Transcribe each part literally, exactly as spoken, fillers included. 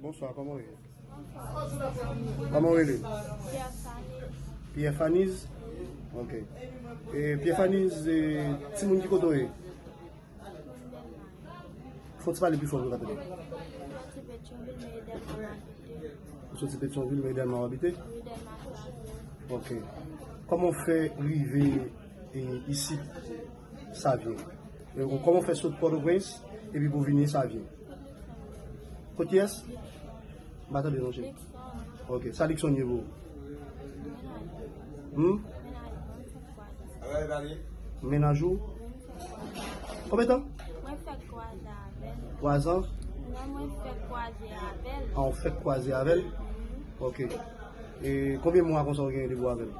Bonswa, kòman w ye? Kòman w rele? Pierre Faniz. Pierre Faniz? Ok. E Pierre Faniz, e, timoun ki kote w ye? Fò ti pale pi fò pou yo ka tande. Soti Petyonvil, men e Dèlma m abite. Ou soti Petyonvil, men e Dèlma w abite? Wi, Dèlma Savyen. Ok. Kòman w fè rive, e, isit, Savyen? E, kòman w fè sot Pòtoprens epi pou w vini Savyen? Kot kiyès? M pa tande non, cheri. Ok, sa Luckson ye pou ou? Hmm? Mennaj ou? Konbyen tan? Mwen fèk kwaze avè l. Twa zan? Non, mwen fèk kwaze avè l. Ah, ou fèk kwaze avè l? Ok. E konbyen mwa konsa ou genyen depi w avè l?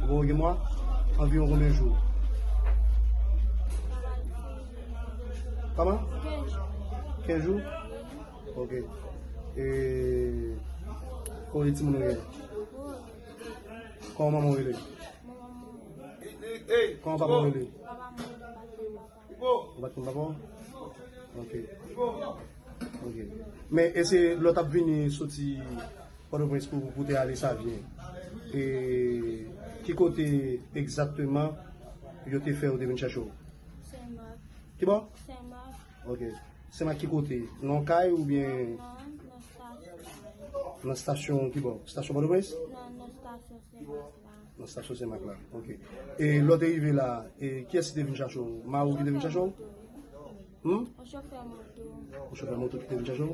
Ou gen mwa? Anviwon konbyen jou? Kòman? Kenz jou. Kenz jou? Ok. E konbyen timoun ou genyen? Kòman manman w rele? Kòman papa w rele? Ou pa t konn papa w? Ok. Ok. Men, e se lè w t ap vini soti Pòtoprens pou, pou te ale Savyen. E ki kote egzakteman yo te fè yo te vin chache w? Senmak. Ki bò? Senmak. Ok. Senmak ki kote? Nan kay oubyen? Non, nan stasyon. Nan stasyon ki bò? Stasyon Pòtoprens? Non, nan stasyon Senmak la. Nan stasyon Senmak la. Ok. E lè w te rive la, e kiyès ki te vin chache w? Mari w ki te vin chache w? Hmm? Yon chofè moto. Yon chofè moto ki te vin chache w?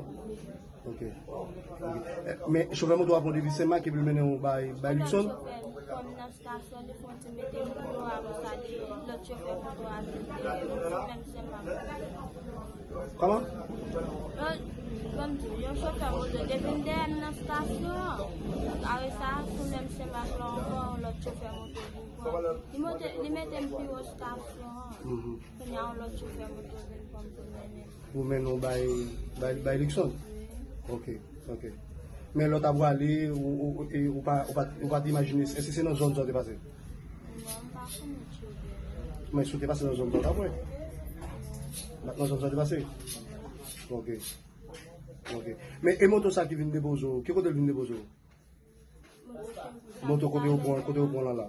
Ok. Ok. E, men chofè moto a pran depi Senmak epi l mennen w bay, bay Luckson? Lòt chofè, kòm nan stasyon, li fè yon ti mete m deyò, apre sa, li, lòt chofè moto a vin, li menm Senmak. Kòman? Yon, kòm di, yon chofè moto te vin dèyè m nan stasyon an. Apre sa, sou menm Senmak la ankò, yon lòt chofè moto vin pran. Li monte, li mete m pi wo stasyon an. Mhm. Kounye a, yon lòt chofè moto vin pran m pou l mennen m. Pou mennen w bay, bay, bay Luckson? Wi. Ok, ok. Men lè w t ap prale, ou, ou, ou, e, ou pa, ou pa, ou pa t imajine, èske se nan zòn sa w te pase? Non, m pa konn moun yo byen. Men si w te pase nan zòn sa w t ap wè? Nan zòn sa w te pase? Ok. Ok. Men e moto sa ki vin depoze w, ki kote l vin depoze w? Moto kote yo pran, kote yo pran lan la?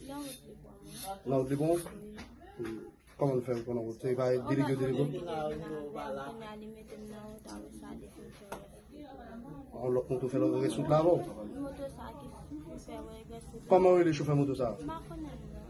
Nan wout li pran mwen. Nan wout li pran w? Wi. Kòman l fè l pran nan wout? Se pa delege yo delege? Kounye a li mete m nan wout, apre sa li fin fè rès. Yon lòt moto fè rès wout la avè w? Moto sa ki fin fè rès wout la. Kòman w rele chofè moto sa? M pa konnen l non.